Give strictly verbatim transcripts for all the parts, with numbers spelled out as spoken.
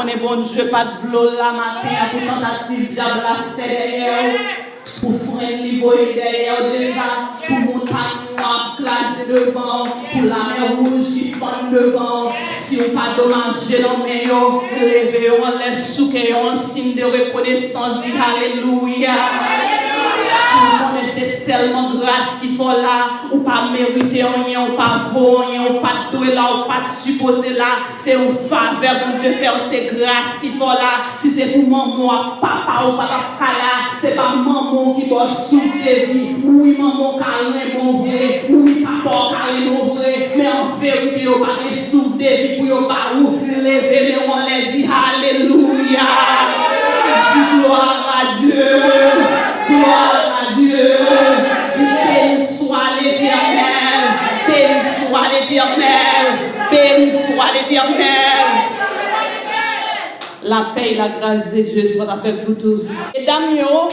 Men Bondye pa t vle w la maten an pou tantativ dyab la fè dèyè w, pou frenn li voye dèyè w deja, pou montay nwa ap kraze devan w, pou lamè wouj ki fann devan w. Si w pa domaje nan men yo, leve yo anlè, souke yo an siy de rekonesans, di alelouya. Si w konnen se sèlman gras ki fè w la, ou pa merite anyen, ou pa vo anyen, ou pa t dwe la, ou pa t sipoze la, se yon favè Bondye fè w, se gras ki fè w la. Si se pou manman w ak papa w pa t ap ka la, se pa manman w ki ba w souf de vi. Wi, manman w ka renmen w vre. Wi, papa w ka renmen w vre. Men an verite, yo pa gen souf de vi pou yo ba ou. Leve men w anlè, di alelouya. Di gloire à Dieu. Gloire à Dieu. Di béni soit l'Éternel. Béni soit l'Éternel. Béni soit l'Éternel. La paix et la grâce de Dieu soit avec vous tous. Medam yo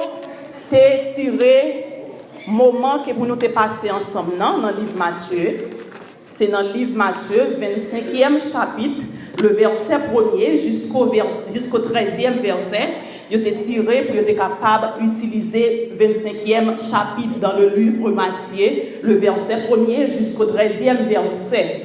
te tire moman ke pou nou te pase ansanm nan, nan liv Matye. Se nan liv Matye, vennsenkyèm chapit, le vèsè premye jisko vès-, jisko trèzyèm vèsè, yo te tire pou yo te kapab itilize vennsenkyèm chapit dans le livre Matthieu, le verset premier jusqu'au treizième verset.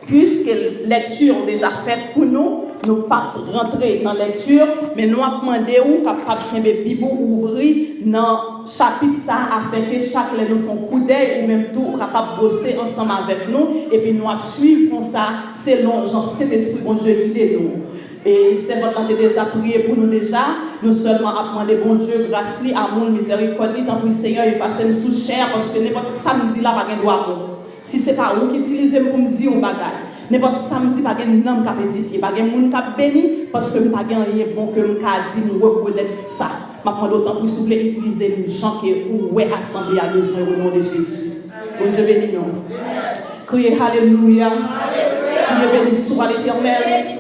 Piske lèkti an deja fèt pou nou, nou p ap rantre nan lèkti, men nou ap mande ou kapab kenbe Bib ou ouvri nan chapit sa a, afenke chak lè nou fè yon koudèy, ou menm tou, ou kapab bwose ansanm avèk nou, epi nou ap swiv konsa, selon jan Sentespri Bondye gide nou. E sèvant lan te deja priye pou nou deja, nou sèlman ap mande Bondye gras li, amou l, mizèrikòd li, tanpri Senyè, efase m sou chè a, paske nenpòt sa m di la pa gen dwa bon. Si se pa ou ki itilize m pou m di yon bagay, nenpòt sa m di pa gen nanm k ap edifye, pa gen moun k ap beni, paske m pa gen anyen bon ke m ka di, m rekonèt sa. M ap mande w tanpri, souple, itilize m jan ke ou wè asanble a bezwen, o non de Jezi. Bondye beni nou. Kriye alelouya. Kriye béni soit l'Éternel.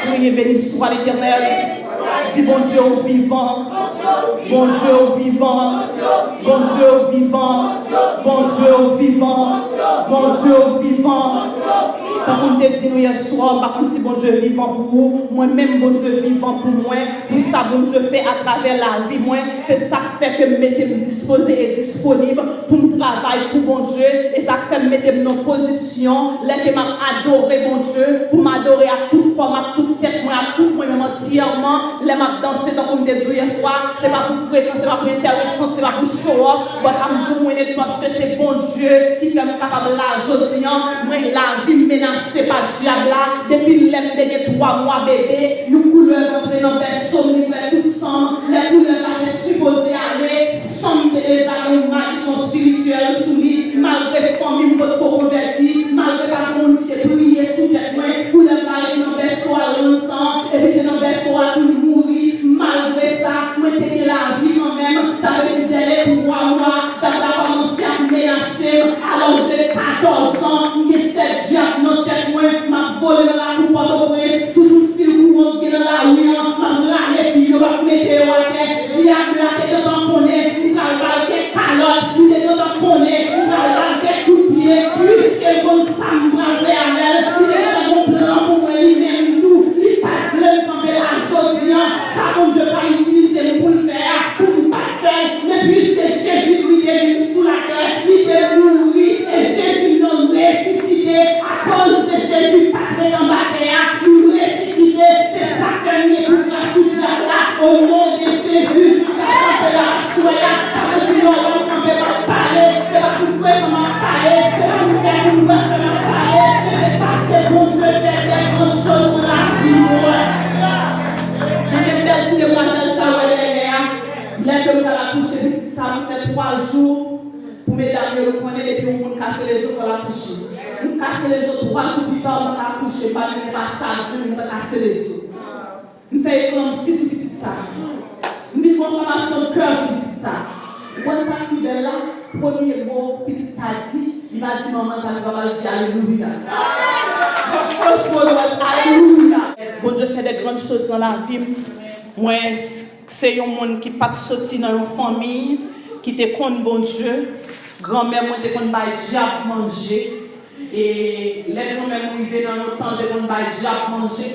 Kriye béni soit l'Éternel. Di Bondye ou vivan. Bondye ou vivan. Bondye ou vivan. Bondye ou vivan. Bondye ou vivan. Tankou m te di nou yè swa, m pa konn si Bondye vivan pou ou. Mwen menm, Bondye vivan pou mwen. Pou sa Bondye fè atravè lavi mwen, se sa k fè ke m mete m dispoze e disponib pou m travay pou Bondye, e sa k fè m mete m nan pozisyon, lè ke m ap adore Bondye, pou m adore ak tout kò m, ak tout tèt mwen, ak tout mwen menm antyèman, lè m ap danse tankou m te di w yè swa, se pa pou frekan, se pa pou enteresan, se pa pou show off, but I'm doing it paske se Bondye ki fè m kapab la jodi an, mwen lavi m menase pa dyab la, depi lè m te gen twa mwa bebe, yon koulèv antre nan bèso m, li pran tout san m, lè koulèv la te sipoze ale, san m te deja gen yon madichon espirityèl sou li, malgre fanmi m potko konvèti, malgre pa gen moun ki te priye sou tèt mwen, koulèv la rete nan bèso a rann san, epi se nan bèso a tou l mouri, malgre sa, mwen te gen lavi kanmenm, sa vle di dènye twa mwa, dyab la kòmanse ap menase m, a laj de katòz an, m gen sèt dyab nan tèt mwen, m ap vole nan lakou Pòtoprens, toutout fil kouran k gen nan lari an, m ap rale fil yo, m ap mete yo atè, dyab la te gentan konnen, m pral ba l kèk kalòt, li te gentan konnen, m pral ba l kèk kout pye, piske l konn sa m pral fè avè l, li te gentan gen yon plan pou mwen li menm tou, li pa t vle m kanpe la jodi an, sa Bondye pa itilize m pou l fè a, pou m pa t fè l, men piske Jezikri te vin sou latè, li te mouri, e Jezi nan resisite, akoz de Jezi pa t ret anba tè a, li resisite, se sa k fè m gen pouvwa sou dyab la, o non de Jezi, m ap kanpe la aswè a, sa vle di lè w wè m kanpe m ap pale, se pa pou frekan m ap pale, se pa pou fè moun wè m ap pale, men se paske Bondye fè de gran choz nan lavi mwen. Mwen gen bèl ti demwazèl sa w wè dèyè a. Lè ke m t al akouche pitit sa, m fè twa jou pou medam yo, nou konnen depi yon moun kase lezo fò l akouche. M kase lezo twa jou pita, m pa ka akouche, m pa menm gen masaj, men m t kase lezo. M fè eklanmsi sou pitit sa. M vin gon enflamasyon kè sou pitit sa. Ou konn sa k pi bèl la? Premye mo pitit sa di, li pa di manman, li pa di papa, li di alelouya. The first word was alelouya. Bondye fè de grann choz nan lavi m. Mwen se yon moun ki pa t soti nan yon fanmi ki te konn Bondye. Granmè mwen te konn bay dyab manje. E lè granmè m rive nan yon tan, te konn bay dyab manje.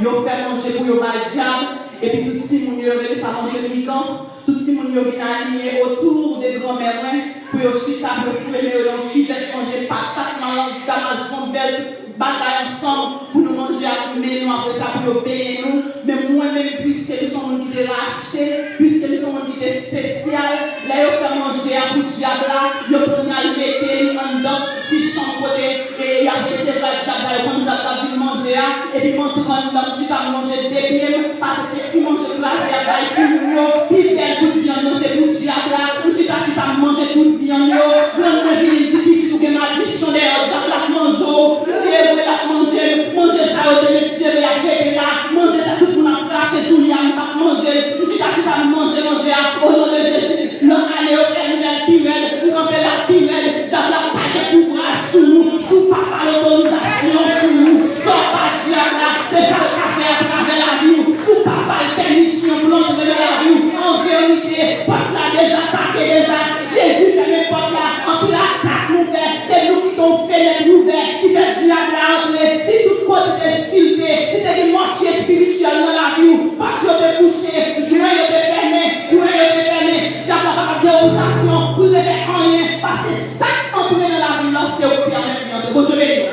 Yo fè manje pou yo bay dyab, epi tout timoun yo, yo rele sa manje migan. Tout timoun yo vin aliyen otou de granmè mwen, pou yo chita, pou yo fouye men yo nan kivèt manje patat, malanga, mazanbèl, tout bagay ansanm, pou nou manje ak men nou, apre sa, pou yo benyen nou. Men mwen menm, piske m se yon moun ki te rachte, piske m se yon moun ki te espesyal, lè yo fè manje a pou dyab la, yo pran al mete li anndan ti chanm kote, e y ap resevwa dyab la, yo konn dyab la vin manje a, epi m antre anndan, m chita, m lonje de pye m, pase se ti manje kraze y ap bay timoun yo, pi bèl bout vyann nan se pou dyab la, m chita, chita, m manje tout vyann yo, grann mwen vini, li di, "Pitit, ou gen madichon dèyè w, dyab la ap manje w." M di, "E vre, l ap manje m." Manje sa yo te mezire, y ap rete la, manje sa tout moun ap krache sou li a, m p ap manje l. M chita, chita, m manje manje a, o non de Jezi. Lòt ane yo fè nouvèl pi rèd, m kanpe la pi rèd, dyab la pa gen pouvwa sou ou, si w pa pale otorizasyon sou ou, sa w pa di a la, se sa l ka fè atravè lavi w, si w pa ba l pèmisyon pou l antre nan lavi w. An verite, pòt la deja pake deja, Jezi fèmen pòt la, anpil atak nou fè, se nou ki te yon fenèt ouvè, ki fè dyab la antre, si tout kote te silte, si te gen mòti espirityèl nan lavi w, pòt yo te bouche, jwen yo te fèmen, Kouran yo te fèmen, dyab la pa t ap gen otorizasyon pou l te fè anyen, paske sa k antre nan lavi w la, se ou ki pèmèt li antre. Bondye beni w.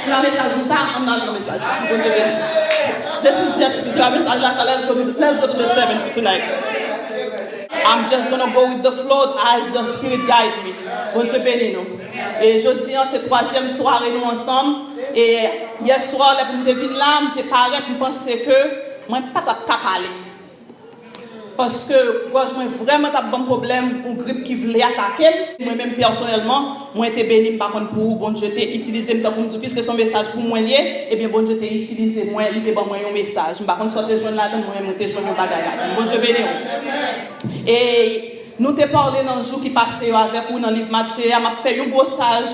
Se la mesaj nou sa, ann al nan mesaj la. Bondye beni w. This is just, se la mesaj la, sa, let's go to, let's go to the seven for tonight. I'm just gonna go with the flow as the Spirit guide me. Bondye beni nou. E jodi an, se twazyèm sware nou ansanm. E yè swa, lè pou m te vin la, m te parèt, m panse ke mwen pa t ap ka pale. Paske gòj mwen vrèman t ap ban m pwoblèm, yon grip ki vle atake m. Mwen menm pèsonèlman, mwen te beni, m pa konn pou ou, Bondye te itilize m, tankou m di w, piske se yon mesaj pou mwen li ye, ebyen Bondye te itilize mwen, li te ban mwen yon mesaj. M pa konn sa w te jwenn ladan l, mwen menm mwen te jwenn yon bagay ladan l. Bondye beni w. E nou te pale nan jou ki pase yo avèk ou nan liv Matye a, m ap fè yon gwosaj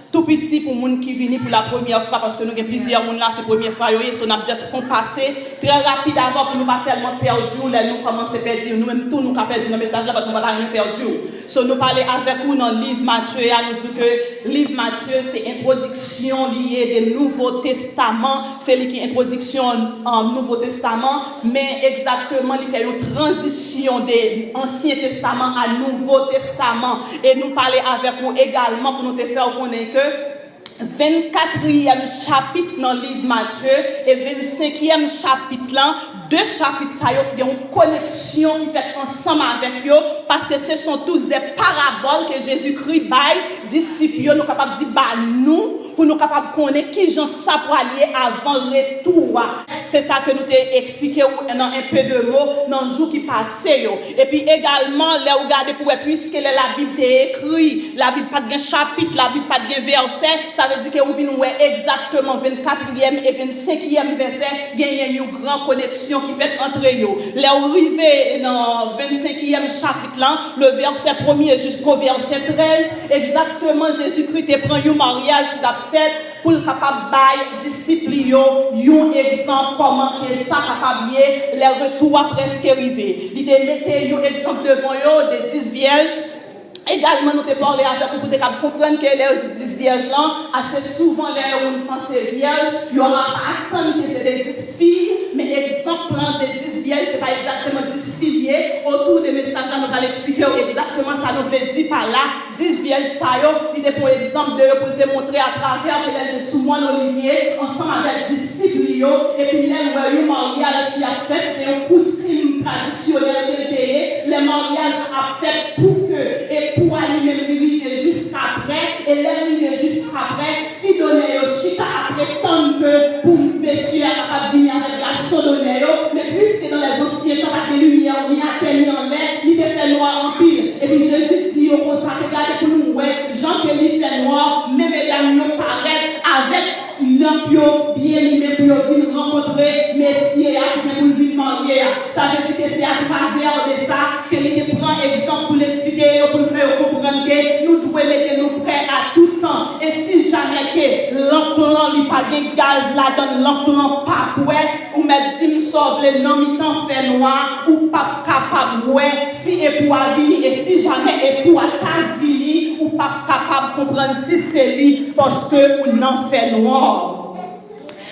tou piti pou moun ki vini pou la premyè fwa, paske nou gen plizyè moun la, se premyè fwa yo ye, so n ap just fè yon pase trè rapid avan pou nou pa tèlman pèdi w lè nou kòmanse pèdi w, nou menm tou nou ka pèdi w nan mesaj la, but nou pa ta renmen pèdi w. So nou pale avèk ou nan liv Matye a, nou di ke liv Matye se entwodiksyon li ye de Nouvo Testaman, se li ki entwodiksyon, um, Nouvo Testaman, men egzakteman li fè yon tranzisyon de Ansyen Testaman a Nouvo Testaman. E nou pale avèk ou egalman pou nou te fè w konnen ke vennkatriyèm chapit nan liv Matye e vennsenkyèm chapit lan, de chapit sa yo gen yon koneksyon ki fèt ansanm avèk yo, paske ce sont tous des paraboles que Jésus-Christ bay disip yo, nou kapab di ba nou, pou nou kapab konnen kijan sa pral ye avan retou a. Se sa ke nou te eksplike w nan un peu de mots nan jou ki pase yo. Epi egalman, lè w gade pou wè, piske lè Labib te ekri, Labib pa t gen chapit, Labib pa t gen vèsè, sa vle di ke ou vin wè egzakteman vennkatriyèm e vennsenkyèm vèsè, genyen yon gran koneksyon ki fèt antre yo. Lè w rive nan vennsenkyèm chapit lan, le verset premier jusqu'au verset treize, egzakteman Jezikri te pran yon maryaj ki t ap fèt, pou l kapab bay disip li yo yon egzanp kòman ke sa kapab ye lè retou a prèske rive. Li te mete yon egzanp devan yo de dis vyèj. Egalman, nou te pale avèk ou pou te kab konprann ke lè yo di dis vyèj lan, ase souvan lè yon moun panse vyèj, yo ap atann ke se de dis fi, men egzanp lan de dis vyèj, se pa egzakteman dis fi l ye. Otou de mesaj la, nou pral eksplike w egzakteman sa nou vle di pa la. Dis vyèj sa yo, li te pran egzanp de yo pou l te montre atravè ke lè l te sou mòn Olivye ansanm avèk disip li yo, epi lè l wè yon maryaj ki ap fèt, se yon koutim tradisyonèl ke l te ye, lè maryaj ap fèt pou ke epou a li menm li rive jiskapre, e lè l rive jiskapre, fi donè yo chita ap ret tann ke pou mesye a kapab vini avèk gason donè yo, men piske dans les anciens temps pa t gen limyè oubyen atènye anlè, li te fè nwa anpil. Epi Jezi di yo konsa, te gade pou nou wè jan ke li fè nwa, men medam yo parèt avèk lanp yo byen limen pou yo vin rankontre mesye a ki gen pou l vin marye a. Sa vle di ke se atravè de sa ke li te pran egzanp pou l eksplike yo, pou l fè yo konprann ke nou dwe mete nou prè a tout tan. E si jamè ke lanp lan li pa gen gaz ladan l, lanp lan pa bwè, ou mèt di m sa w vle, nan mitan fènwa, ou p ap kapab wè si epou a vini, e si jamè epou a ta vini, ou p ap kapab konprann si se li, paske ou nan fènwa.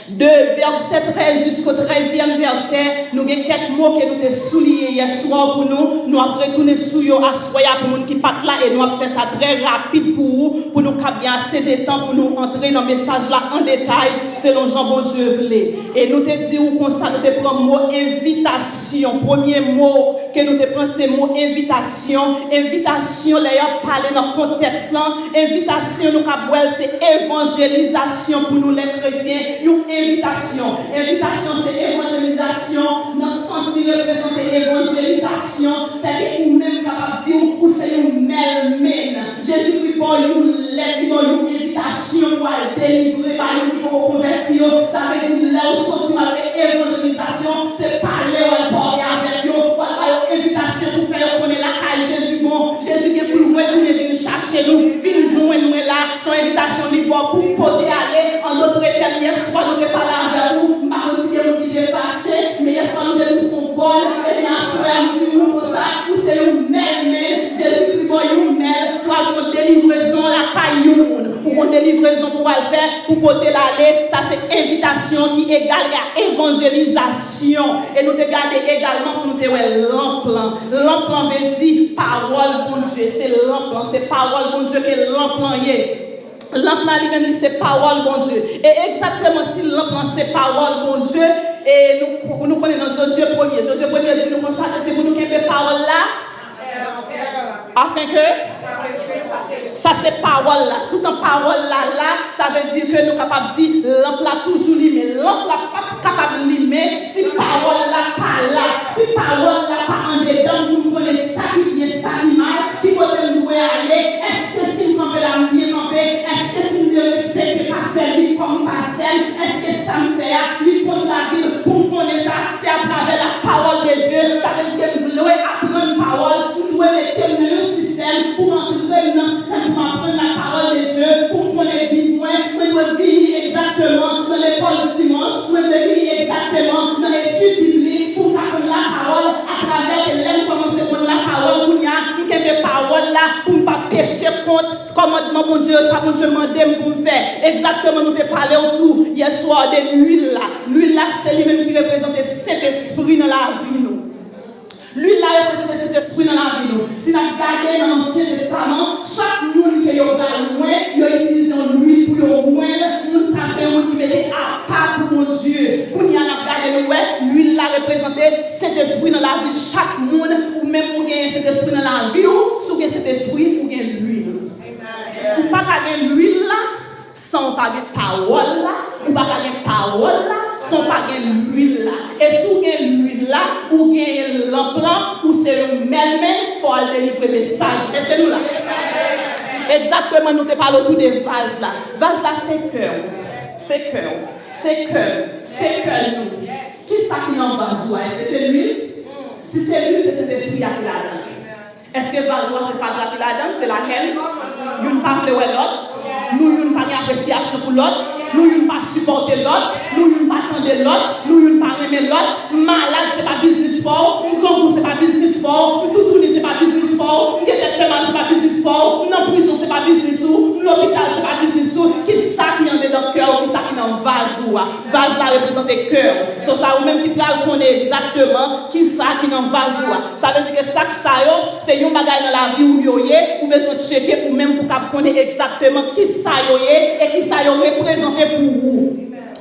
De vèsè trèz jisko trèzyèm vèsè, nou gen kèk mo ke nou te souliye yèswa pou nou. Nou ap retounen sou yo aswè a pou moun ki pa t la, e nou ap fè sa trè rapid pou ou, pou nou kab gen ase de tan pou nou antre nan mesaj la an detay, selon jan Bondye vle. E nou te di ou konsa, nou te pran mo envitasyon. Premye mo ke nou te pran, se mo envitasyon. Envitasyon, lè y ap pale nan kontèks lan, envitasyon, nou kab wè l, se evanjelizasyon pou nou, lè kretyen, yon envitasyon. Envitasyon se evanjelizasyon, nan sans li reprezante evanjelizasyon, sèke ou menm kapab di w, ou se yon mailman. Jezikri ba w yon lèt, li ba w yon envitasyon pou al delivre ba yo ki poko konvèti yo. Sa vle di, lè w soti, w al fè evanjelizasyon, se pale w al pale avèk yo, w al ba yo envitasyon pou fè yo konnen lakay Jezi bon. Jezi gen pou l retounen vin chache nou, vin jwenn mwen la. Se yon envitasyon li ba w pou pote ale. An dòt tèm, yèswa nou te pale avèk ou, m pa konn si gen moun ki te fache, men yèswa nou te di w se yon bòl, ebyen aswè a m di w konsa, ou se yon mailman, Jezikri ba w yon mail, pou al fè yon delivrezon lakay yon moun. Ou gon delivrezon pou w al fè, pou pote l ale, sa se envitasyon ki egal a evanjelizasyon. E nou te gade egalman pou nou te wè lanp lan. Lanp lan vle di pawòl Bondye, se lanp lan, se pawòl Bondye ke lanp lan ye. Lanp la li menm li se pawòl Bondye. E egzakteman si lanp lan se pawòl Bondye, e nou, nou konnen nan Jozye premye, Jozye premye di nou konsa ke se pou nou kenbe pawòl la. Afin que sa se pawòl la. Toutan pawòl la la, sa vle di ke nou kapab di lanp la toujou limen. Lanp la p ap kapab limen si pawòl la pa la. Si pawòl la pa andedan m pou m konnen sa ki byen, sa ki mal, ki kote m dwe ale, èske si m kanpe la m byen kanpe, èske si m derespekte pastè Louis kòm pastè m, èske sa m fè a li kont Labib, pou m konnen sa, se atravè la parole de Dieu, sa vle di ke m dwe aprann pawòl, m dwe mete m nan yon sistèm pou m antre m nan sistèm pou m aprann la parole de Dieu, pou m konnen Bib mwen, mwen dwe vini egzakteman nan lekòl dimanch, mwen dwe vini egzakteman nan etid biblik pou m ka konn la parole atravè ke lè m kòmanse konn la parole kounye a, m kenbe pawòl la pou m pa peche kont kòmandman Bondye yo, sa Bondye mande m pou m fè. Egzakteman, nou te pale w tou yèswa de lwil la. Lwil la, se li menm ki reprezante Sentespri nan lavi nou. Lwil la reprezante Sentespri nan lavi nou. Si n ap gade nan Ansyen Testaman, chak moun ke yo pral wen, yo itilize yon lwil pou yo wen l. Moun sa se yon moun ki mete apa pou Bondye. Kounye a n ap gade, nou wè, lwil la reprezante Sentespri nan lavi chak moun. Ou menm ou genyen Sentespri nan lavi w, si w gen Sentespri, ou gen lwil. Ou pa ka gen lwil la san w pa gen pawòl la, ou pa ka gen pawòl la san w pa gen lwil la. E si w gen lwil la, ou genyen lanp lan, ou se yon mailman, fò w al delivre mesaj. Èske nou la? Egzakteman, nou te pale otou de vaz la. Vaz la se kè w, se kè w, se kè, se kè nou. Kisa ki nan vaz ou a? Èske se lwil? Si se lwil, se Sentespri a ki ladan. Èske vaz ou a se fatra ki ladan l, se lakèl? Youn pa vle wè lòt? Nou youn pa gen apresyasyon pou lòt? Nou youn pa sipòte lòt? Nou youn pa tande lòt? Nou youn pa renmen lòt? M malad, se pa biznis pa w. M grangou, se pa biznis pa w. M toutouni, se pa biznis pa w. M gen tèt fè mal, se pa biznis pa w. M nan prizon, se pa biznis ou. M lopital, se pa biznis ou. Kisa ki andedan kè w? Kisa ki nan vaz ou a? Vaz la reprezante kè w. So, sa ou menm ki pral konnen egzakteman kisa ki nan vaz ou a. Sa vle di ke sak sa yo, se yon bagay nan lavi w yo ye, ou bezwen tcheke ou menm pou kab konnen egzakteman kisa yo ye e kisa yo reprezante pou ou.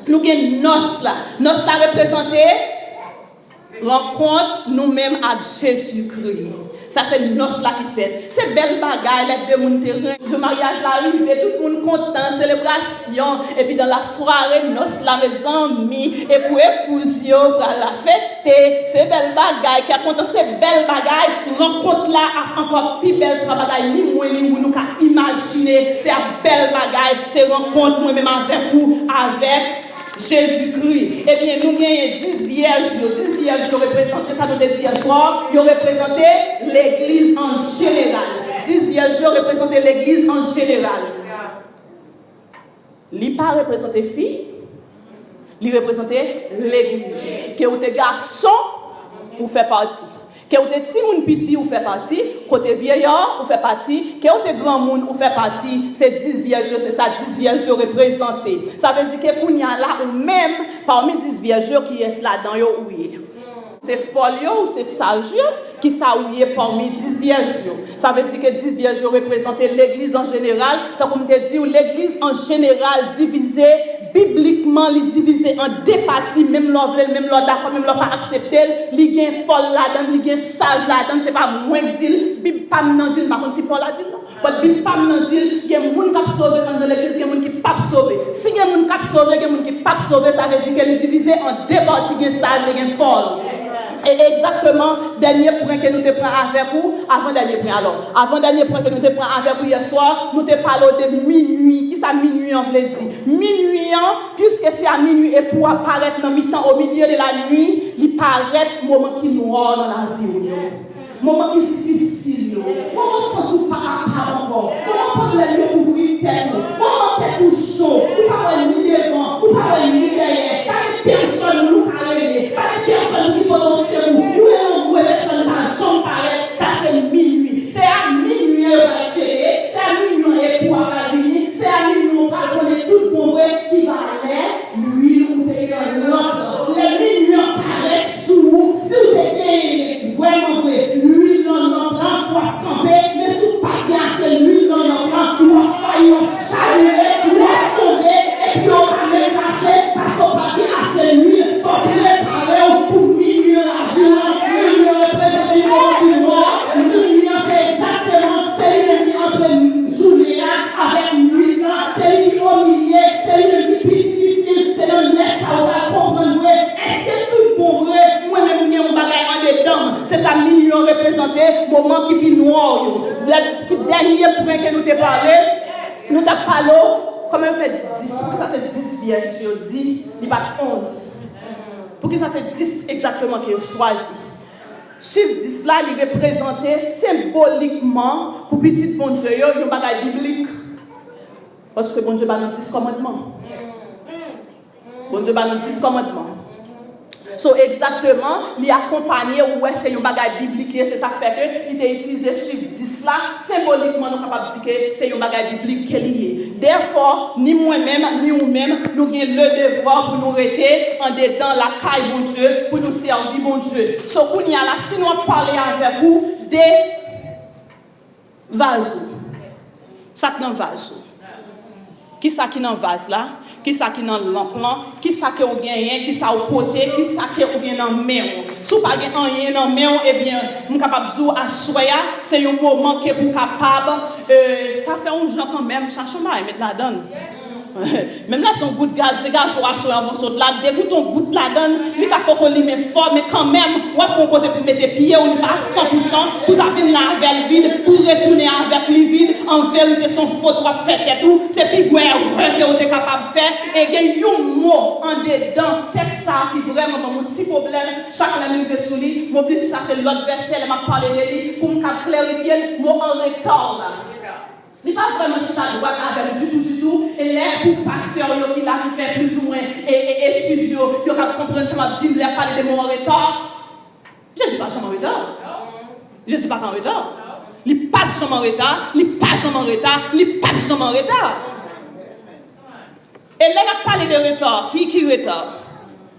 Nou gen nòs la. Nòs la reprezante rankont nou menm ak Jezikri. Sa se nòs la ki fèt. Se bèl bagay lè de moun te renmen. Jou maryaj la rive, tout moun kontan, selebrasyon. Epi dans la soirée, nòs la, mezanmi, epou epouz yo pral la fete. Se bèl bagay, kè kontan, se bèl bagay. Rankont la ap ankò pi bèl, se pa bagay ni mwen ni ou nou ka imajine. Se ap bèl bagay, se rankont mwen menm avèk ou, avèk Jezikri. Ebyen, nou genyen dis vyèj yo. Dis vyèj yo reprezante, sa nou te di yè swa, yo reprezante legliz an jeneral. Dis vyèj yo reprezante legliz an jeneral. Li pa reprezante fi, li reprezante legliz. Ke ou te gason, ou fè pati. Ke w te timoun piti, ou fè pati, ke w te vyeyò, ou fè pati, ke w te granmoun, ou fè pati, se dis vyèj yo, se sa dis vyèj yo reprezante. Sa vle di ke kounye a la, ou menm, pami dis vyèj yo, kiyès ladan yo ou ye? Se fòl yo ou se saj yo? Kisa ou ye pami dis vyèj yo? Sa vle di ke dis vyèj yo reprezante legliz an jeneral. Tankou m te di w, legliz an jeneral divize, biblikman, li divize an de pati, menm lè w vle l, menm lè w dakò, menm lè w pa aksepte l, li gen fòl ladan l, li gen saj ladan l, se pa mwen k di l, Bib pa m nan di l, m pa konn si Pòl la di l non. But Bib pa m nan di l, gen moun k ap sove anndan legliz, gen moun ki p ap sove. Si gen moun k ap sove, gen moun ki p ap sove, sa vle di ke li divize an de pati, gen saj e gen fòl. E egzakteman, dènye pwen ke nou te pran avèk ou, avan dènye pwen alò, avan dènye pwen ke nou te pran avèk ou yèswa, nou te pale w de minui. Kisa minui an vle di? Minui an, piske se a minui epou a parèt nan mitan, au milieu de la nuit, li parèt moman ki nwa nan lavi w yo. Moman ki difisil yo. Moman w santi w pa kapab ankò. Moman pwoblèm yo kouvri tèt ou. Moman tèt ou cho. Ou pa wè ni devan, ou pa wè ni dèyè. Pa gen pèsòn moun ou ka rele. Pa gen pèsòn ki pote w sekou. Ou rele yon gwo pèsòn pa janm parèt. Sa se minui. Se a minui an yo pral tcheke. Se a minui an epou a pral vini. Se a minui an ou pral konnen tout bon vre ki valè lwil ou te gen nan lanp lan. Lè minui an parèt sou ou, si w te genyen vrèman vre lwil nan lanp lan, w ap kanpe, men si w pa t gen ase lwil nan lanp lan, w ap fayi, w ap chavire, w ap tonbe, epi w pa menm pase, paske w pa t gen ase lwil. Fòk ou prepare w pou minui an lavi w lan. Minui an reprezante yon moman ki nwa. Minui an se egzakteman, se li menm ki antre jounen an avèk nuit lan, se li ki omilye, se li menm ki pi difisil, se nan lè sa ou pral konprann vre, èske tout bon vre, mwen menm m gen yon bagay andedan m, se sa minui an reprezante, moman ki pi nwa yo. Lè, ki dènye pwen ke nou te pale, nou t ap pale w, kòman yo fè di dis, poukisa se dis vyèj yo di, li pa t onz? Poukisa se dis egzakteman ke yo chwazi? Chif dis la, li reprezante senbolikman pou pitit Bondye yo yon bagay biblik. Paske Bondye ba nou dis kòmandman. Bondye ba nou dis kòmandman. So, egzakteman, li akonpanye, ou wè se yon bagay biblik ye, se sa k fè ke li te itilize chif dis la, senbolikman, nou kapab di ke se yon bagay biblik ke li ye. Dèfò, ni mwen menm, ni ou menm, nou gen le devwa pou nou rete andedan lakay Bondye, pou nou sèvi Bondye. So, kounye a la, si nou ap pale avèk ou de vaz ou, sa k nan vaz ou? Kisa ki nan vaz la? Kisa ki nan lanp lan? Kisa ke w genyen? Kisa w pote? Kisa ke w gen nan men w? Si w pa gen anyen nan men w, ebyen, m kapab di w aswè a, se yon moman ke pou w kapab, e, ta fè yon jan kanmenm, chache yon bagay met ladan l. Menm lè se yon gout gaz, degaje w aswè a, avanse w la, degoute yon gout ladan l, li ka poko limen fò, men kanmenm, w ap gon kote pou mete pye w, li pa a san pou san, pou ta vin la avè l vid, pou retounen avèk li vid, an verite, se yon fot w ap fè tèt ou, se pi gwè erè ke w te kapab fè, e gen yon mo andedan tèks sa a ki vrèman ban m yon ti pwoblèm, chak lè m rive sou li, m oblije chache lòt vèsè, lè m ap pale de li, pou m ka klarifye l, mo an reta la. Li pa vrèman chita dwat avè m ditou, ditou, e lè pou pastè yo ki la, ki fè plizoumwen, e, e, etid yo, yo ka konprann sa m ap di m lè y ap pale de mo an reta. Jezi pa janm an reta. Jezi pa t an reta. Li pa t janm an reta, li pa janm an reta, li pa t janm an reta. E lè n ap pale de reta, ki, ki reta?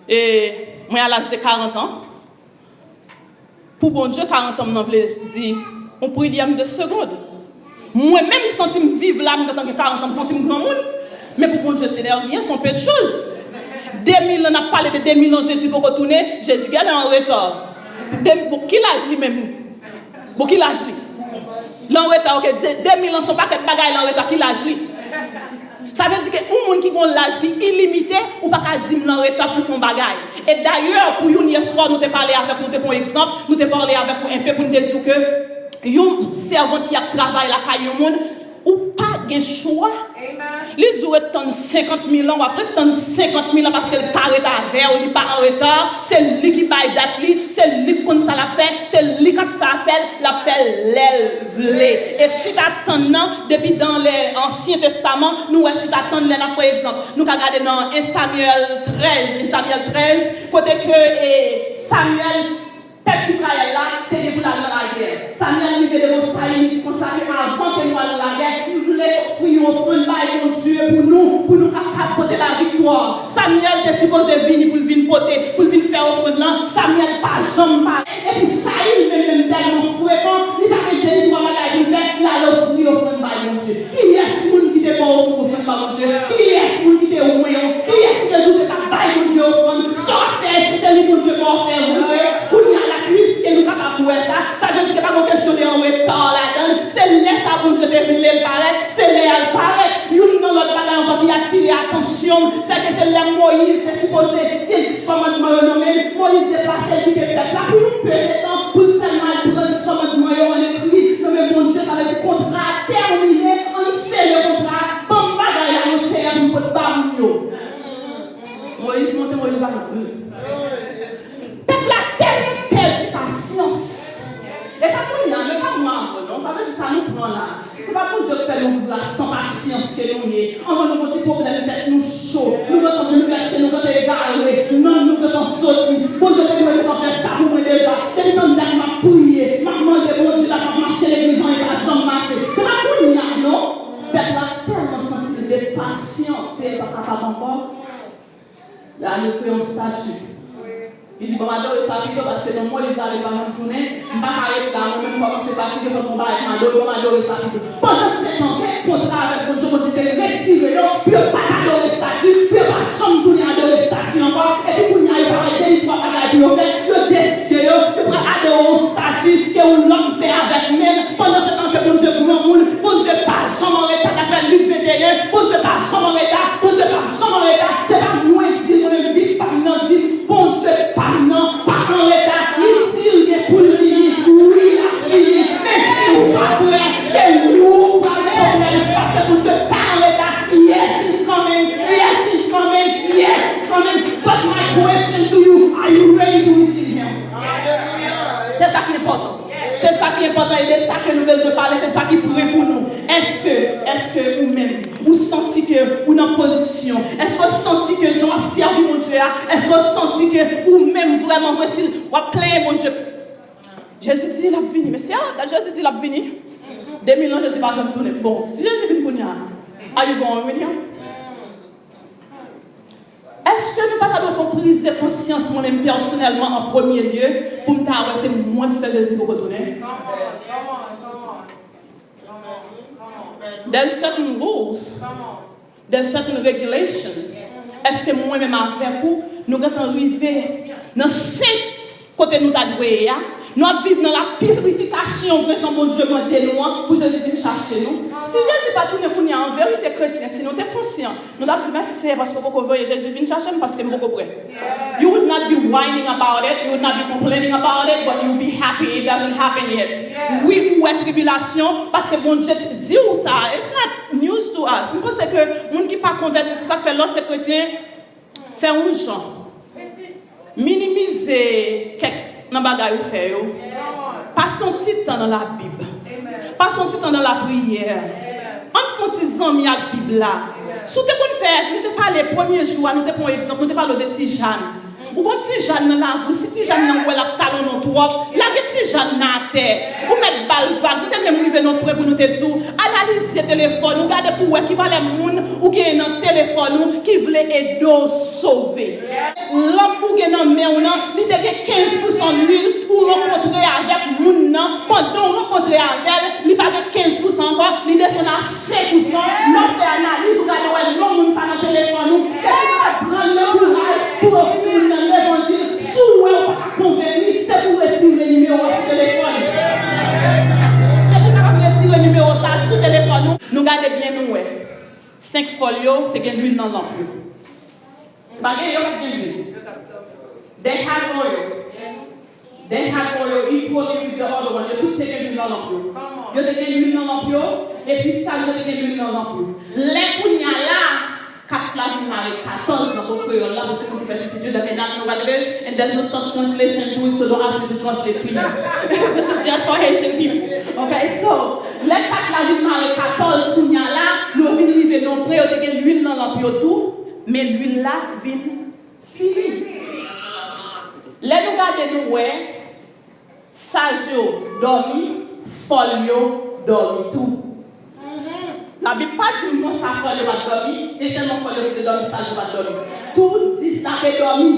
E mwen a laj de karant an, pou Bondye, karant an m nan vle di yon prilyèm de segond. Mwen menm, m santi m viv la, m gentan gen karant an, m santi m granmoun. Men pou Bondye, se de rien, se yon pe de choz. De mil an, n ap pale de de mil an, Jezi poko tounen, Jezi genlè an reta. De, bon, ki laj li menm? Bon, ki laj li? L an reta, ok. De, de mil an, se yon pakèt bagay, l an reta, ki laj li? Sa vle di ke yon moun ki gon laj ki ilimite, ou pa ka di m l an reta pou fè yon bagay. E dayè, pou youn yèswa, nou te pale avèk, nou te pran egzanp, nou te pale avèk ou enpe pou n te di w ke yon sèvant ki ap travay lakay yon moun, ou pa gen chwa. Li di w ret tann senkant mil an, w ap ret tann senkant mil an paske l pa ret avè w, li pa an reta, se li ki bay dat li, se li k konn sa l ap fè, se li k ap fè afè l, l ap fè l lè l vle. E chita tann nan, depi dan lè Ansyen Testaman, nou wè chita tann lè n ap pran egzanp. Nou ka gade nan en Samyèl trèz, en Samyèl trèz, kote ke, e, Samyèl, pèp Izrayèl la, te Ofrann bay Bondye pou nou, pou nou kapab pote laviktwa. Samyèl te sipoze vini pou l vin pote, pou l vin fè ofrann lan. Samyèl pa janm parèt. Epi Sayil menm, menm tèlman frekan, li pa gen de ni twa bagay pou l fè, l al ofri ofrann bay Bondye. Kiyès moun ki te ba w ofrann bay Bondye? Kiyès moun ki te wè w? Kiyès ki te di w te ka bay Bondye ofrann? Sa w ap fè, èske se li Bondye ba w fè vre? Kounye a la, piske nou kapab wè sa, sa vle di ke pa gen kesyon de anreta ladan l. Se lè sa Bondye te vle l parèt, se lè a l parèt. Youn nan lòt bagay ankò ki atire atansyon m, se ke se lè Moyiz te sipoze gen dis kòmandman yo nan men l, Moyiz deplase l kite pèp la pou yon pe de tan, pou l sèlman al pran dis kòmandman yo an ekri nan men Bondye. Sa vle di kontra a tèmine, ann sele kontra a, ban m bagay la, Seyè, pou m pot ba moun yo. Moyiz monte, Moyiz pa monte. Pèp la tèlman pèdi pasyans. E pa kounye a, men pa mwen ankò non. Sa vle di sa nou pran la. Se pa Bondye k fè nou gras san pasyans ke nou ye. Anvan nou gon ti pwoblèm tèt nou cho. Nou gentan boulvèse, nou gentan egare. Nanm nou gentan soti. Bondye te dwe gentan fè sa pou mwen deja. Depi tann dat m ap priye, m ap mande Bondye dat m ap mache legliz an, e pa janm mache. Se pa kounye a non. Pèp la tèlman santi l depasyante, e pa kapab ankò. Lè a li kreye yon estati. Li di, "Ban m adore sa pito, paske non Moyiz la, li pa janm tounen. M pa ka ret la, mwen menm kòmanse fatige, fòk m gon bagay pou m adore, ban m adore sa pito." Pandan se tan, gen kontra avèk Bondye, Bondye te retire yo, pou yo pa t adore estati, pou yo pa janm tounen adore estati ankò. Epi kounye a, yo pa gen de ni twa bagay pou yo fè, yo deside yo, yo pral adore yon estati ke yon lòm fè avèk men l. Pandan se tan ke Bondye granmoun, Bondye pa janm anreta, daprè Lik venteyen, Bondye pa janm anreta, Bondye pa janm anreta. Se pa mwen k di l, mwen menm, Bib pa m nan di, Bondye pa m nan pa anreta. Li di l gen pou l vini, wi, l ap vini. Men si w pa prè, se ou k pral gen pwoblèm, paske Bondye pa anreta. Yes, he's coming. Yes, he's coming. Yes, he's coming. But my question to you, are you ready to receive him? Se sa ki enpòtan. Se sa ki enpòtan e de sa ke nou bezwen pale, se sa ki pre pou nou. Èske, èske ou menm, ou santi ke ou nan pozisyon? Èske w santi ke jan w ap sèvi Bondye a, èske w santi ke ou menm vrèman vre, si w ap plenyen Bondye? Jezi di l ap vini, mesye, ah, dat Jezi di l ap vini. De mil an, Jezi pa janm tounen. Bon, si Jezi vin kounye a, are you going with him? Èske nou pa ta dwe pran priz de konsyans, mwen menm pèsonèlman, an premye lye, pou m ta wè se mwen k fè Jezi poko tounen? There's certain rules, there's certain regulation. Èske mwen menm avèk ou, nou gentan rive nan sent kote nou ta dwe ye a, nou ap viv nan la pirifikasyon vre jan Bondye mande nou an pou Jezi vin chache nou. Si Jezi pa tounen kounye a, an verite, kretyen, si nou te konsyan, nou t ap di, "Mèsi, Seyè, paske w poko voye Jezi vin chache m, paske m poko prè." You would not be whining about it, you would not be complaining about it, but you would be happy it doesn't happen yet. Wi, ou wè tribilasyon, paske Bondye di w sa. It's not news to us. M panse ke moun ki pa konvèti, se sa k fè lè w se kretyen, fè yon jan. Minimize kèk nan bagay ou fè yo. Pase yon ti tan nan Labib. Pase yon ti tan nan lapriyè. Ann fè yon ti zanmi ak Bib la. Si w te konn fè, nou te pale premye jou a, nou te pran yon egzanp, nou te pale w de Ti Jàn. Ou konn Ti Jàn nan lavi w, si Ti Jàn nan wè l ap talonnen w twòp, lage Ti Jàn nan atè. Ou mèt ba l vag. Nou te menm rive nan pwen pou nou te di w, analize telefòn ou, gade pou w wè ki valè moun ou genyen nan telefòn ou ki vle ede w sove. Lanp ou gen nan men w nan, li te gen kenz pousan lwil, ou rankontre avèk moun nan, pandan w rankontre avè l, li pa gen kenz pousan ankò, li desann a senk pousan. Lè w fè analiz, ou gade wè non moun sa nan telefòn ou, se pou w pran nan kouraj pou w ofri moun nan levanjil. Si w wè w pa ka konvenk li, se pou w retire nimewo a sou telefòn. Se pou w kapab retire nimewo sa a sou telefòn ou. Nou gade byen, nou wè. Senk fòl yo te gen lwil nan lanp yo. Pa gen, yo pa t gen lwil. They had oil. They had oil equally with the other one. Yo tout te gen lwil nan lanp yo. Yo te gen lwil nan lanp yo, epi saj yo te gen lwil nan lanp yo. Lè kounye a la, kat la vin mare katòz nan bon kreyòl la, pou timoun ki fè sisyèn yo, that may not know what it is, and there's no such translation to it, so don't ask me to translate, please. This is just for Haitian people. Okay, so, lè kat la vin mare katòz kounye a la, yo vin rive nan pwen, yo te gen lwil nan lanp yo tou, men lwil la vin fini. Lè nou gade, nou wè, saj yo dòmi, fòl yo dòmi tou. Mhm. N Labib pa di m konsa fòl yo pa t dòmi, e sèlman fòl yo ki te dòmi, saj yo pa t dòmi. Tout dis la te dòmi.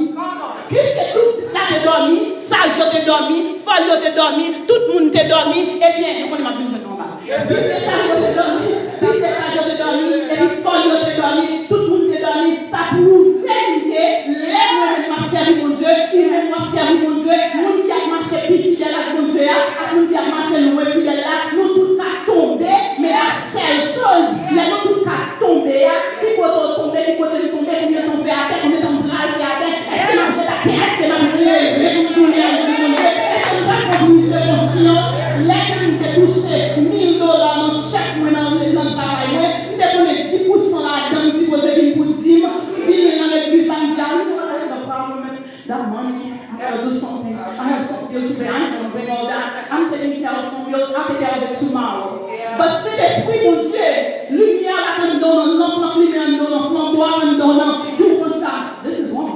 Piske tout dis la te dòmi, saj yo te dòmi, fòl yo te dòmi, tout moun te dòmi, ebyen, nou konnen m ap vin jwenn nou anba. Piske saj yo te dòmi, piske saj yo te dòmi, epi fòl yo te dòmi, tout moun te dòmi, sa pwouve m ke lè mwen menm m ap sèvi Bondye, ou menm w ap sèvi Bondye, moun ki ap mache pi fidèl ak Bondye a, ak moun ki ap mache lwen fidèl la, nou tout ka tonbe, men la sèl choz, lè nou tout ka tonbe a, ki kote w tonbe, ki kote m tonbe, konbyen tan w fè atè, konbyen tan m pral fè atè, èske m ap ret atè a, èske m ap leve pou m tounen al jwenn Bondye, èske m pral pran priz de konsyans, lè ke m te touche mil dola nan chèk mwen nan, nan travay mwen, m te konnen dis pousan ladan m sipoze vin pou dim, m vini nan legliz la, m di, "I don't have the problem, the money, I gotta do something, I have some bills to pay, I'm gonna bring all that, I'm taking care of some bills, I take care of it tomorrow." But Sentespri Bondye, limyè la anndan w nan, lanp lan k limen anndan w nan, flanbo a anndan w nan, di w konsa, "This is wrong.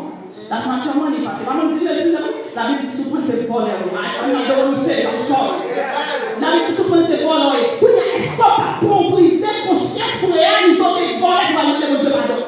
That's not your money, pa, se pa mwen ki di w, non." Labib di, "Si w panse se vòlè w ye, I, I'm not the one who said it, I'm sorry." Labib di, "Si w panse se vòlè w ye." Kounye a, èske w pa pran yon priz de konsyans pou reyalize w te vòlè pou al mande Bondye padon?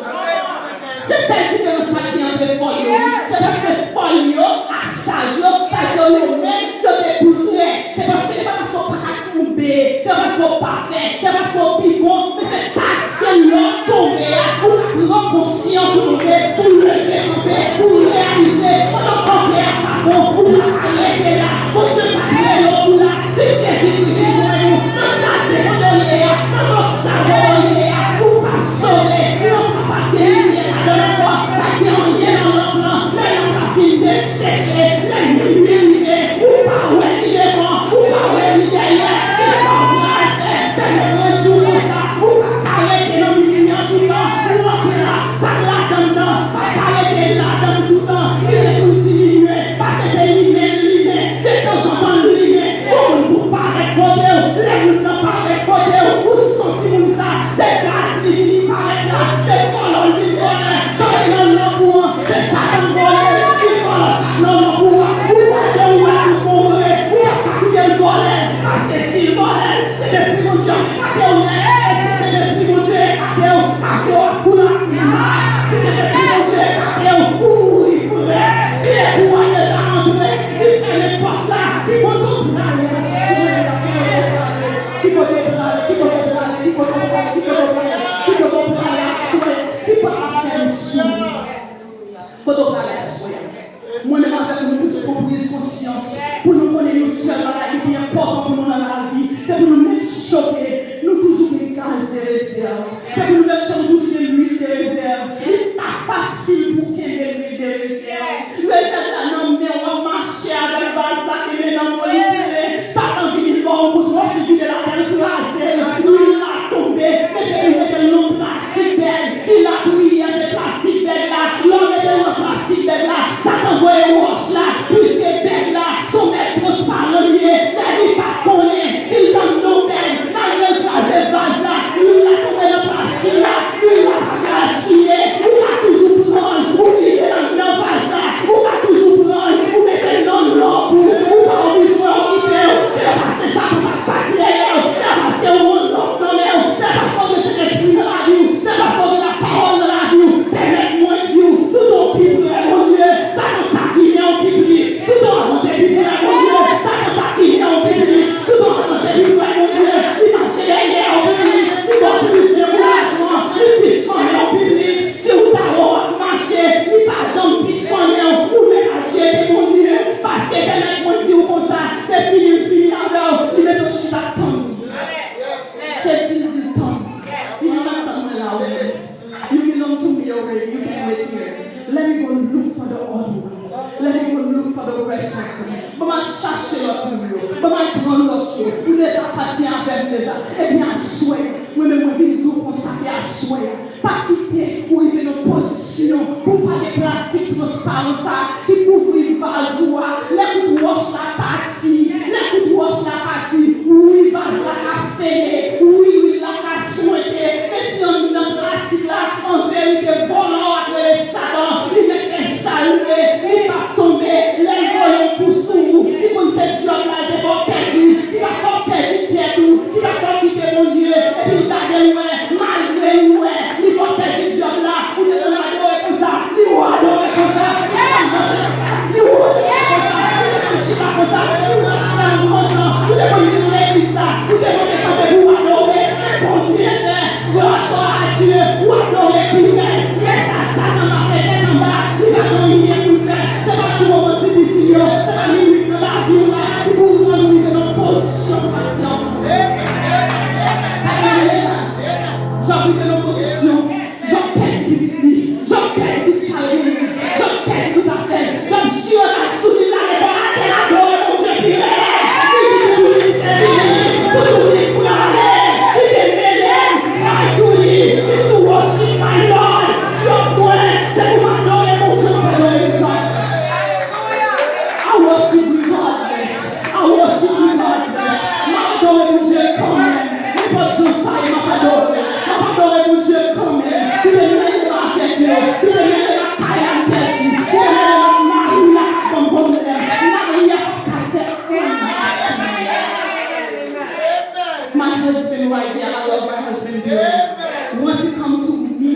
Se sèl diferans sa ki gen ant fòl yo. Se paske fòl yo ak saj yo, saj yo, yo menm, yo te prè. Se paske, se pa paske w pa ka tonbe, se paske w pafè, se paske w pi bon, men se paske lè w tonbe a, ou ka pran konsyans ou tonbe, ou leve kanpe, ou reyalize, pandan kanpe a pa bon, ou pa ka rete la. Bondye pa kreye w pou la. Si Jezikri vin jwenn ou, nan sa te mande w ye a, nan lòt sa w ye a, ou p ap sove, lanp lan p ap gen limyè ladan l ankò, p ap gen anyen nan lanp lan, lè lanp lan fin deseche, lè minui rive, ou pa wè ni devan, ou pa wè ni dèyè, kisa w pral fè? Pèmèt mwen di w konsa, ou p ap ka rete nan minui an toutan, lanp la, sa k ladan l nan, p ap ka rete ladan l toutan, li gen pou l diminye, paske se limen l limen, detanzantan l limen, yon moun pou parèt kote w, lè moun nan parèt kote w, ou santi moun sa, se gaz li vin parèt la, se vòlò l vin vòlè, sa w te nan lanp ou an, se Satan vòlè, li vòlè sa k nan lanp ou a, ou gade ou wè l bon vre, ou pa ka kite l vòlè, paske si l vòlè, Sentespri Bondye ap kate w nèt, e si Sentespri Bondye kate w, pase w ap koule ak mal, si Sentespri Bondye kate w, ou mouri frè, si e pou w a deja antre, li fèmen pòt la, ki kote w prale aswè a? Ki kote w prale? Ki kote w prale? Ki kote w prale? Ki kote w prale? Ki kote w prale? Ki kote w prale aswè a? Ki pòt la fèmen sou ou? Kote w prale aswè a? Mwen menm avèk ou, nou bezwen pran priz konsyans pou nou konnen yon sèl bagay ki pi enpòtan pou nou nan lavi, se pou nou make sure ke nou toujou gen gaz de rezèv. Se pou nou make sure nou toujou gen lwil de rezèv. Li pa fasil pou kenbe lwil de rezèv. Rezèv la nan men w, w ap mache avèk vaz la kenbe nan men w, li plen. Satan vini bò w kout wòch, li vide l atè, l kraze l, lwil la tonbe. Men se pou mete l nan plastik bèg. Ki lapriyè se plastik bèg la. Lè w mete l nan plastik bèg la, Satan voye wòch la. Piske bèg la, se yon bèg transparan li ye, men li pa konnen si l t anndan yon bèg, malgre l kraze vaz la, lwil la tonbe nan plastik la, lwil la pa gaspiye, ou ka toujou pran l, ou vide l anndan vaz la, ou ka toujou pran l, ou mete l nan lanp ou, ou pa bezwen okipe w, se paske Satan pa pati dèyè w, se paske w gen lanp nan men w, se paske w gen Sentespri nan lavi w, se paske w gen lapawòl nan lavi w, pèmèt mwen di w, toutan w pi prè Bondye, Satan takinen w pi plis. Toutan w avanse pi prè Bondye, Satan takinen w pi plis. Toutan w avanse pi prè Bondye, li mache dèyè w pi plis, li ba w plis dekourajman, li pichannen w pi plis. Si w ta wè w ap mache, li pa janm pichannen w, ou mèt al jete Bondye, paske pèmèt mwen di w konsa, se fini l fini avè w, li mete w chita tann. Se di l di l tann. Fini l ap tann mwen la, wi. You belong to me already. You can wait here. Let me go look for the other one. Let me go look for the rest of them. Ban m al chache lòt moun yo. Ban m al pran lòt yo. Ou deja pati avè m deja. Ebyen, aswè, mwen menm, mwen vin di w konsa ke aswè a, pa kite ou rive nan pozisyon pou w pa gen plastik transparan sa a ki kouvri vaz ou a. Lè kout wòch la pati, lè kout wòch la pati, wi, vaz la ka fene, wi, lwil la ka swente, men si anndan plastik la, an verite, vòlò a k rele Satan, li mèt fè sa l vle, li p ap tonbe. Lè l voye yon kou sou ou, li konn se djòb la l te fè w pèdi, li pa fè w pèdi tèt ou, li pa fè w kite Bondye, epi l gade l wè, Sa limit nan lavi w la, ki pou w rive nan pozisyon w pa t janm. Alelouya. Jan w rive nan pozisyon, jan w pèdi pitit li, jan w pèdi sa l genyen, jan w pèdi tout afè l, jan w jire mal sou li, l lage kò l atè, l adore Bondye pi rèd. Li di pou tou li pèdi li, pou tou li prale, li te mele m, ay pou li, li sou wochit, my Lord, jòb mwen, se pou m adore Bondye, m pa adore li. I worship regardless. I worship regardless. M ap adore Bondye kanmenm. Nenpòt jan sa ye, m ap adore. M ap adore Bondye kanmenm. Li te mele m avèk yo. Li te mele m ak kay la m pèdi. Li te mele m ak mari la k ap ban m pwoblèm. Mari a p ap ka fè anyen. My husband right there, I love my husband dearly. Once it comes to me,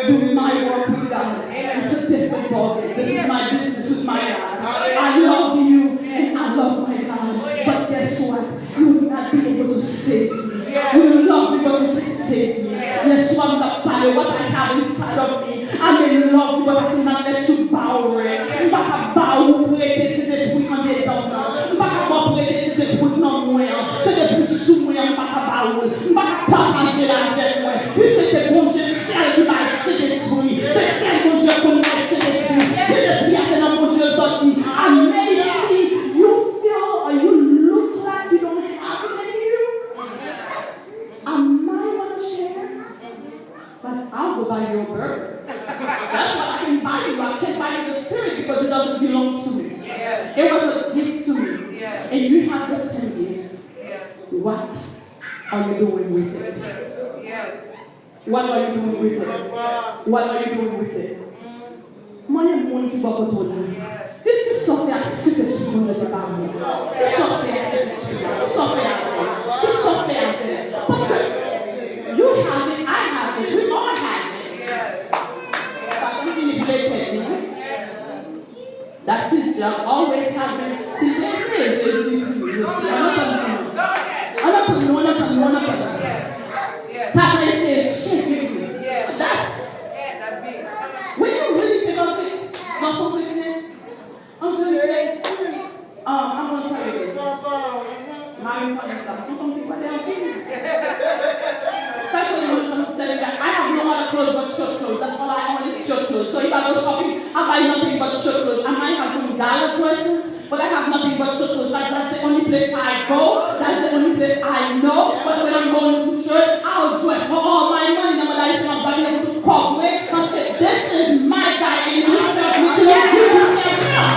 doing my work with God, it's a different ballgame. This is my business with my God. I love you and I love my God. But guess what? You will not be able to save me. You will love me, but you can't save me. Yèswa m t ap pale, what I have inside of me. I'm in love, but I cannot let you borrow it. M pa ka ba ou prete Sentespri k andedan m nan. M pa ka ba w prete Sentespri k nan mwen an. Sentespri sou mwen an, m pa ka ba ou l. M pa ka pataje l avèk mwen. Piske se Bondye sèl ki bay Sentespri. Se sèl Bondye konn bay Sentespri. Sentespri a se nan Bondye l sòti. Amazing, you feel or you look like you don't have it in you. I might wanna share, but I'll go buy you a burger. That's what I can buy you. I can't buy you the spirit because it doesn't belong to me. It was a gift to me. And you have the same gift. What are you doing with it? What are you doing with it? What are you doing with it? Mande moun ki bò kote w la. Di l, kisa w fè ak Sentespri Bondye te ba mwen? Kisa w fè ak Sentespri a? Kisa w fè avè l? Kisa w fè avè l? Paske you have it, I have it, we all have it. Sa konn fini pou letènèl, wi. That is just always happen. Si te se Jezikri, mesye, ann antann nou. Ann antann nou, ann antann nou, ann antann nou. Sa te se Jezikri. That's, when you really think of it, nan son kretyen, an verite, um, I'm gonna tell you this. Mari m konnen sa. Se yon fanm ki kwè anpil. Especially when it comes to selling that. I have no other clothes but church clothes. That's all I own is church clothes. So if I go shopping, I buy nothing but church clothes. I might have some gala dresses, but I have nothing but church clothes. That's, that's the only place I go. That's the only place I know. But when I'm going to church, I'll dress for all my money. Nan manda isi nan Babylon. Kòb mwen, paske this is my God and you serve me to the good you serve him.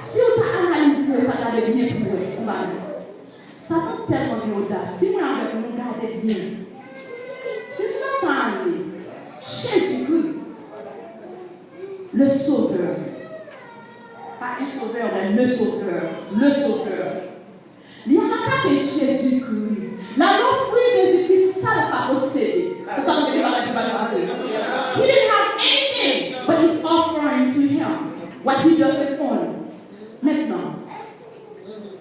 Si w ta analize, w ta gade byen pou w wè, w va wè. Satan tèlman gen odas, si mwen avèk nou gade byen, si Satan ale, Jezikri, le Sauveur, pas un sauveur, mais le Sauveur, le Sauveur, li al atake Jezikri. L al ofri Jezikri sa l pa posede. Se sa nou te pale pi ba nan maten. He didn't have anything, but he's offering to him what he doesn't own. Maintenant,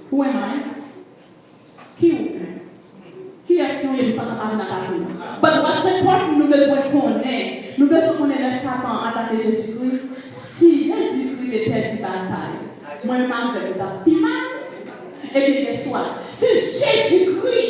who am I? Ki ou menm? Kiyès nou ye pou Satan pa vin atake nou? But what's important, nou bezwen konnen, nou bezwen konnen lè Satan atake Jezikri, si Jezikri te pèdi batay, mwen menm avè w t ap pi mal. Ebyen, guess what? Si Jezikri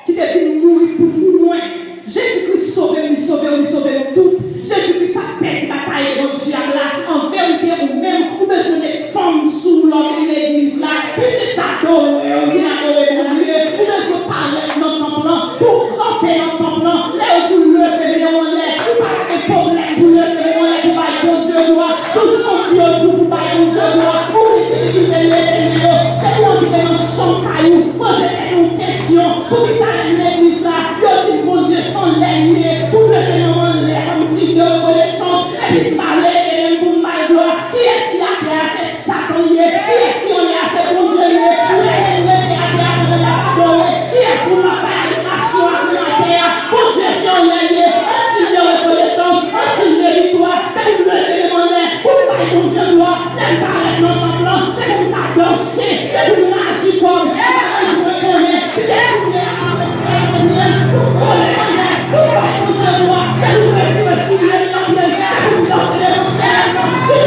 ki te vin mouri pou, pou mwen, Jezikri sove m, li sove w, li sove nou tout. Jezikri pa t pèdi batay evanjil la. An verite, ou menm, ou bezwen met fanm sou w lè w vin legliz la. Piske sa adore, ou vin adore Bondye. Ou bezwen parèt nan tanp lan, pou w kanpe nan tanp lan. Lè yo di w leve men w anlè, ou pa ka gen pwoblèm pou leve men w anlè pou bay Bondye glwa. Sou santi yo di w pou bay Bondye glwa. Ou gen difikilte leve men yo. Se pou w antre nan chanm kay ou. Poze tèt ou kesyon, poukisa lè m legliz la, yo di m Bondye se yon lè l ye, pou m leve men m anlè kòmsi de rekonesans, epi m pa leve men m pou m bay glwa? Kiyès ki atè a? Se Satan l ye. Kiyès ki anlè a? Se Bondye l ye. Leve nou rete atè a pandan n ap adore. Kiyès pou n ap bay adorasyon a atè a? Bondye se yon lè l ye. An siy de rekonesans, an siy de viktwa, se pou m leve men m anlè, pou m bay Bondye glwa. Lè m parèt nan tanp lan, se pou m ka danse, se pou m raji kò m. M pa bezwen konnen si se soulye a avèk frè Daniel, pou m kole anlè, pou m bay Bondye glwa, se pou m retire soulye m nan pye m, se pou m danse devan Seyè m nan.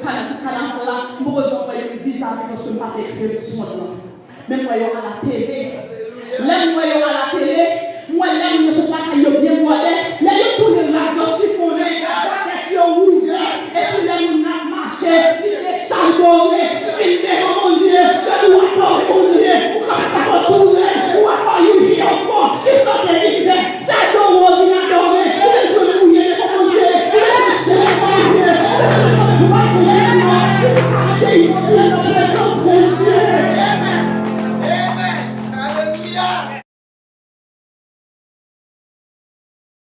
ka- kanaval la, m poko janm wè yo vizaj yo paske m pa te eksperyans mond lan. Men m wè yo alatele. Lè m wè yo alatele, m wè lè moun yo sot